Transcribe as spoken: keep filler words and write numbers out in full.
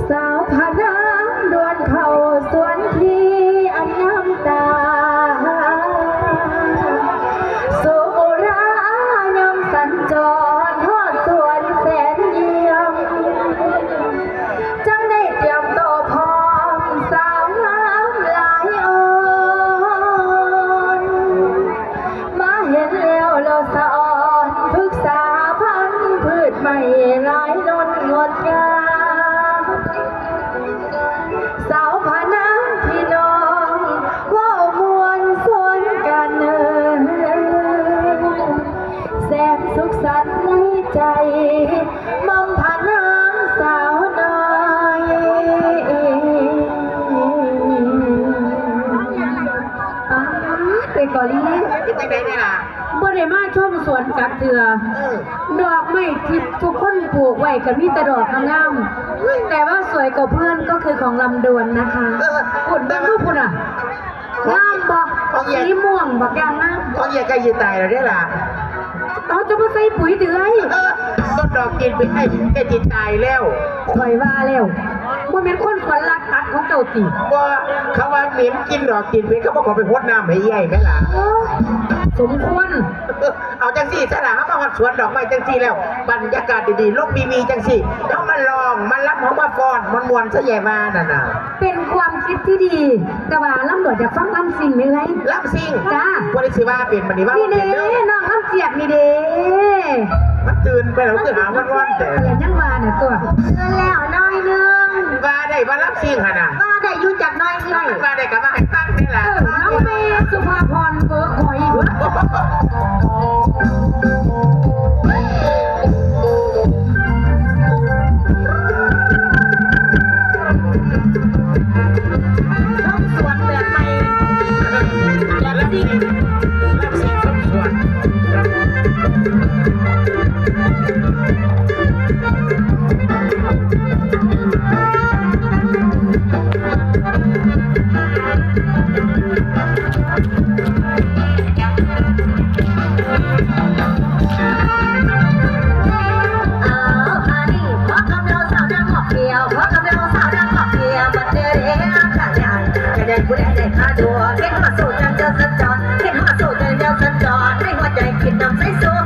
สาวพนางดวนเข้าสวนที่อันงามตา สุรายามสัญจรฮอดสวนแสนเยี่ยม จั่งได้เตรียมตัวพร้อมสาวงามหลายอ่อน มาเห็นแล้วเราสะออนพฤกษาพันธุ์พืชใหม่หลายล้นงดงาม สาวพนางพี่น้องเว้ามวนซวนกันเอิ้น แสนสุขสันต์ในใจ หม่อมพระนางสาวน้อย ป๊าด ไปก่อนเลย เป็นจังได๋เนี่ยล่ะ บ่ได้มาชมสวนจักเทื่อ เออ ดอกไม้ที่ทุกคนปลูกไว้ก็มีแต่ดอกงามๆ แต่ว่าสวยกว่าเพื่อนก็คือของลำดวนนะคะ เออ คุณเบิ่งดูพุ้นน่ะ งามบ่ ของเอีย สีม่วงบักอย่างงาม ของเอียใกล้สิตายแล้วเด้ล่ะ เอาจะมาใส่ปุ๋ยติเอ้ย เออ ต้นดอกตีนเป็ดใกล้ ใกล้สิตายแล้ว ข่อยว่าแล้ว บ่แม่นคนสวนลัดตัดของเจ้าติ บ่ เขาว่าเหม็นกลิ่นดอกตีนเป็ด เขาบ่ขอไปฮดน้ำให้เอียแม่ล่ะ โอ้ สมควร เอาจังซี่ซะล่ะ เฮามาฮอดสวนดอกไม้จังซี่แล้ว บรรยากาศดีๆ ลมดีๆ จังซี่ เฮามาร้อง มาลำ เฮามาฟ้อนม่วนๆ ซะแย่ว่านั่นน่ะ เป็นความคิดที่ดี แต่ว่าลำดวนอยากฟังลำซิ่งไหมเอ้ย ลำซิ่ง จ้า บ่ได้สิว่าเป็นบัดนี้ว่า นี่เด้ บ่เป็นเด้อ น้องลำเจียกนี่เด้ มันตื่นไปแล้วคือหาม่วนๆ แต่ เรียนยังว่าเนี่ยตัว เตือนแล้วหน่อยนึง ว่าได้ว่าลำซิ่งหั่นน่ะ ว่าได้อยู่จักหน่อยนี่ ว่าได้ก็ว่าให้ฟังนี่ล่ะ เออ น้องเมย์สุภาพรเบิกหอย ชมสวนแบบใหม่ แบบจริง แบบจริงชมสวน อ้าว ฮานี่ ขอคำเดียวสาวดังขอบเดียว ขอคำเดียวสาวดังขอบเดียว บัดเดียวเดียว ขยัน ขยันผู้ใดได้ค่าตัว เห็นฮอดโซ่จังเดียวสัญจร เห็นฮอดโซ่จังเดียวสัญจร ในหัวใจคิดนำใส่โซ่